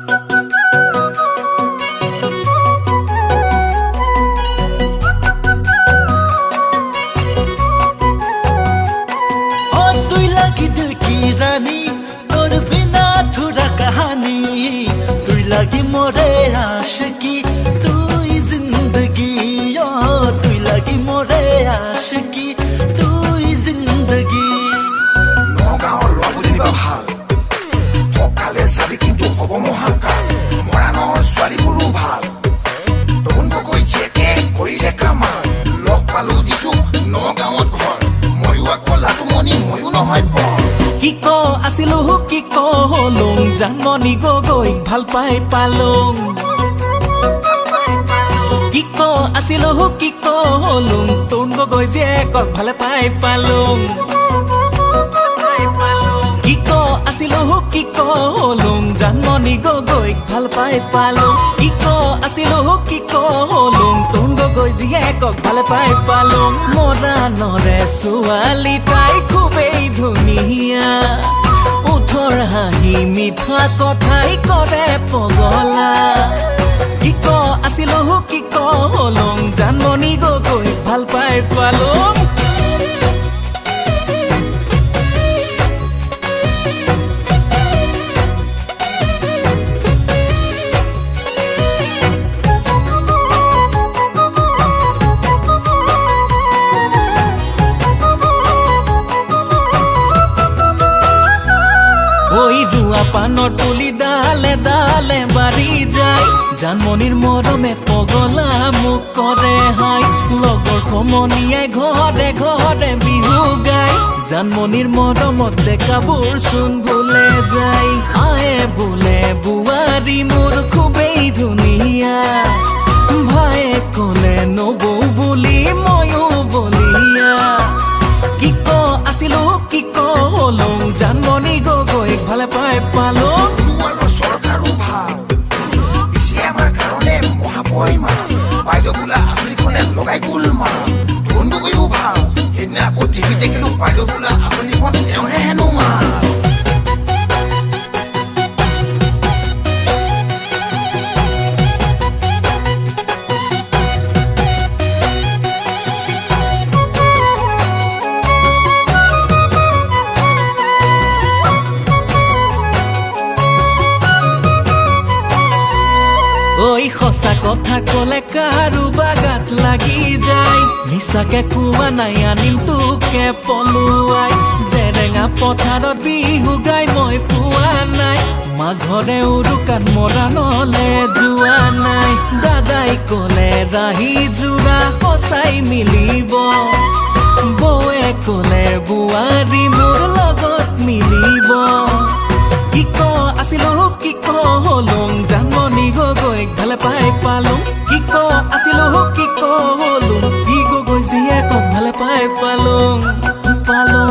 ओ তুই লাগি দিল কি রানী, তোর বিনা আধুরা কাহানি। তুই লাগি মোরে আশকি, তুই জিন্দগি। ও তুই লাগি মোরে আশকি, তুই জিন্দগি। নগাঁৱৰ ল'ৰাবোৰ যেনিবা ভাল, সকালে চাবি কিন্তু হ'ব মহাকাল। মৰাণৰ ছোৱালীবোৰো ভাল, তৰুণ গগৈ জীয়েকে কৰিলে কামাল। লগ পালো দিছো নগাঁৱত ঘৰ, ময়ো আকৌ লাটুমণি, ময়ো নহয় পৰ। কি ক আছিলো, কি ক হলুং, জানমণি গগৈক ভাল পাই পালুং। কি ক আছিলো, কি ক হলুং, তৰুণ গগৈ জীয়েকক ভালে পাই পালুং। কি ক আছিলো, কি ক হলুং, জানমণি গগৈক ভাল পাই পালুং। কি ক আছিলো, কি ক হলুং, তৰুণ গগৈ জীয়েকক ভালে পাই পালুং। মৰাণৰে ছোৱালী তাই খুবেই ধুনীয়া, ওঠৰ হাঁহি মিঠা কথাই কৰে পগলা। কি ক আছিলো, কি ক হলুং, জানমণি গগৈক ভাল পাই পালুং। ঐ ৰোৱা পানৰ পুলি ডালে ডালে বাঢ়ি যায়, জানমণিৰ মৰমে পগলা মোক কৰে হাই। লগৰ সমনীয়াই ঘৰে ঘৰে বিহু গায়, জানমণিৰ মৰমত ডেকাবোৰ চোন ভুলে যায়। আয়ে বোলে বোৱাৰী মোৰ খুবেই ধুনীয়া, ভায়ে কলে নবৌ বুলি ময়ো বলিয়া। কি ক আছিলো, কি ক হলুং, জানমণি গগৈক ভালে পাই পালো। সোণোৱালৰ চৰকাৰো ভাল, পিছে আমাৰ কাৰণে মহাপৰিমাণ। বাইদেউ বোলা আঁচনিখনে লগাই গোলমাল। তৰুণ গগৈও ভাল, সেইদিনা আকৌ টিভিত দেখিলো বাইদেউ বোলা আঁচনিখন তেওঁহে হেনো মাল। ঐ সঁচা কথা কলে কাৰোবা গাত লাগি যায়, মিছাকে কোৱা নাই আনিম তোকে পলুৱাই। জেৰেঙা পথাৰত বিহু গাই মই পোৱা নাই, মাঘৰে উৰুকাত মৰাণলে যোৱা নাই। দাদাই কলে ৰাহি যোৰা সঁচাই মিলিব, বৌৱে কলে বোৱাৰী মোৰ লগত মিলিব। কি ক আছিলো, কি ক হলুং, জানমণি গগৈক ভালে পাই পালো। কি ক আছিলো, কি ক হলুং, কি গগৈ জীয়েকক ভালে পাই পালো পালো।